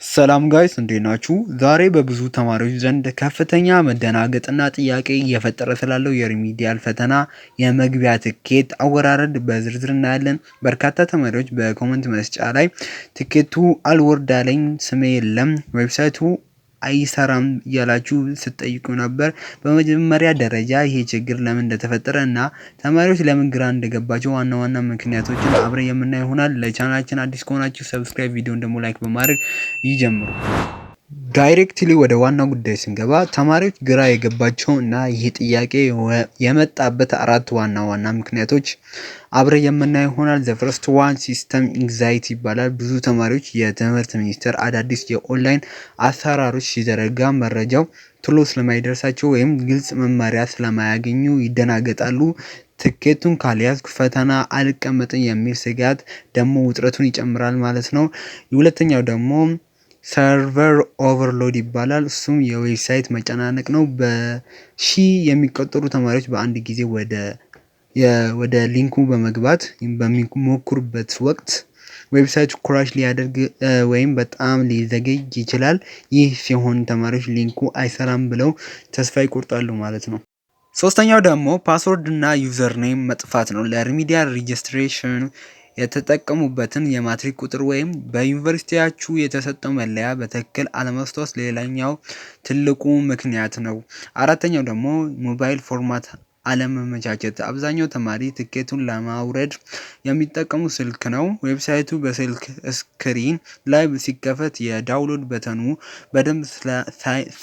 ሰላም guys፣ እንዴት ናችሁ? ዛሬ በብዙ ተማሪዎች ዘንድ ከፍተኛ መደናገጥና ጥያቄ እየፈጠረ ስላለው የ remedial ፈተና የመግቢያ ትኬት አወራረድ በዝርዝር እናያለን። በርካታ ተማሪዎች በ comment መስጫ ላይ ትኬቱ አልወርድ አለኝ፣ ስሜ የለም፣ website ኡ አይሰራም እያላችሁ ስትጠይቁ ነበር። በመጀመሪያ ደረጃ ይሄ ችግር ለምን እንደተፈጠረ እና ተማሪዎች ለምን ግራ እንደገባቸው ዋና ዋና ምክንያቶችን አብረን የምናይ ይሆናል። ለቻናላችን አዲስ ከሆናችሁ subscribe፣ ቪዲዮን ደግሞ like በማድረግ ይጀምሩ። Directly ወደ ዋናው ጉዳይ ስንገባ ተማሪዎች ግራ የገባቸው እና ይህ ጥያቄ የመጣበት አራት ዋና ዋና ምክንያቶች አብረን የምናየው ይሆናል። The first one system anxiety ይባላል። ብዙ ተማሪዎች የትምህርት ሚኒስቴር አዳዲስ የኦንላይን አሰራሮች ሲዘረጋ መረጃው ቶሎ ስለማይደርሳቸው ወይም ግልጽ መመሪያ ስለማያገኙ ይደናገጣሉ። ትኬቱን ካልያዝኩ ፈተና አልቀመጥም የሚል ስጋት ደግሞ ውጥረቱን ይጨምራል ማለት ነው። ሁለተኛው ደግሞ server overload ይባላል። እሱም የ website መጨናነቅ ነው። በሺ የሚቆጠሩ ተማሪዎች በአንድ ጊዜ ወደ link ኡ በመግባት በሚሞክሩበት ወቅት website ኡ crash ሊያደርግ ወይም በጣም ሊዘገይ ይችላል። ይህ ሲሆን ተማሪዎች link ኡ አይሰራም ብለው ተስፋ ይቆርጣሉ ማለት ነው። ሶስተኛው ደግሞ password እና username መጥፋት ነው። ለ remedial registration የተጠቀሙበትን የማትሪክ ቁጥር ወይም በዩኒቨርሲቲያችሁ የተሰጠው መለያ በትክክል አለማስታወስ ሌላኛው ትልቁ ምክንያት ነው። አራተኛው ደግሞ mobile format አለመመቻቸት። አብዛኛው ተማሪ ትኬቱን ለማውረድ የሚጠቀሙ ስልክ ነው። Website ኡ በስልክ screen ላይ ሲከፈት የ download button ኡ በደንብ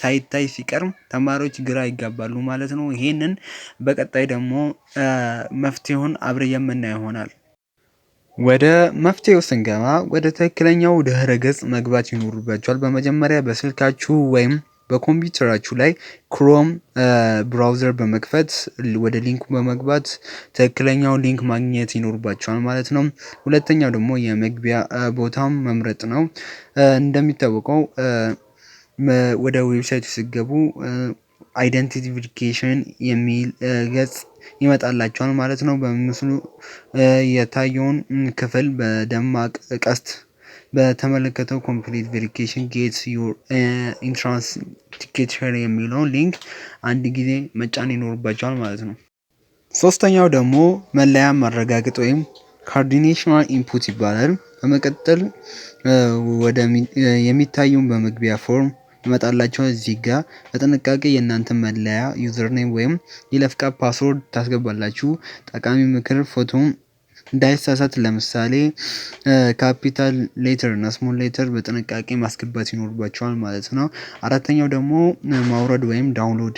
ሳይታይ ሲቀር ተማሪዎች ግራ ይጋባሉ ማለት ነው። ይሄንን በቀጣይ ደግሞ መፍትሄውን አብረን የምናየው ይሆናል። ወደ መፍትሄው ስንገባ ወደ ትክክለኛው ድህረ ገጽ መግባት ይኖርባችኋል። በመጀመሪያ በስልካችሁ ወይም በኮምፒውተራችሁ ላይ Chrome browser በመክፈት ወደ link ኡ በመግባት ትክክለኛውን link ማግኘት ይኖርባችኋል ማለት ነው። ሁለተኛው ደግሞ የመግቢያ ቦታም መምረጥ ነው። እንደሚታወቀው ወደ website ኡ ስትገቡ identity verification የሚል ገጽ ይመጣላችኋል ማለት ነው። በምስሉ የታየውን ክፍል በደማቅ ቀስት በተመለከተው "Complete verification, get your entrance ticket here" የሚለውን link አንድ ጊዜ መጫን ይኖርባችኋል ማለት ነው። ሶስተኛው ደግሞ መለያ ማረጋገጥ ወይም credential input ይባላል። በመቀጠል ወደ የሚታየውን በመግቢያ form ይመጣላችኋል። እዚህ ጋር በጥንቃቄ የእናንተን መለያ username ወይም የይለፍ ቃል password ታስገባላችሁ። ጠቃሚ ምክር፣ ፎቶም እንዳይሳሳት፣ ለምሳሌ capital letter እና small letter በጥንቃቄ ማስገባት ይኖርባችኋል ማለት ነው። አራተኛው ደግሞ ማውረድ ወይም download።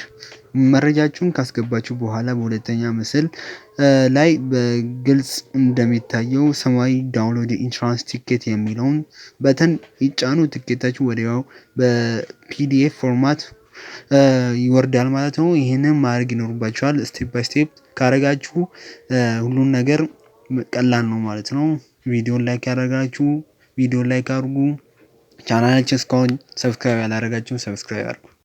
መረጃችሁን ካስገባችሁ በኋላ በሁለተኛ ምስል ላይ በግልጽ እንደሚታየው ሰማያዊ "Download entrance ticket" የሚለውን button ይጫኑ። ትኬታችሁ ወዲያው በ PDF format ይወርዳል ማለት ነው። ይህንን ማድረግ ይኖርባችኋል። Step by step ካረጋችሁ ሁሉን ነገር ቀላል ነው ማለት ነው። ቪዲዮን like ያላደረጋችሁ ቪዲዮን like አድርጉ። ቻናላችን እስካሁን subscribe ያላደረጋችሁ subscribe አድርጉ።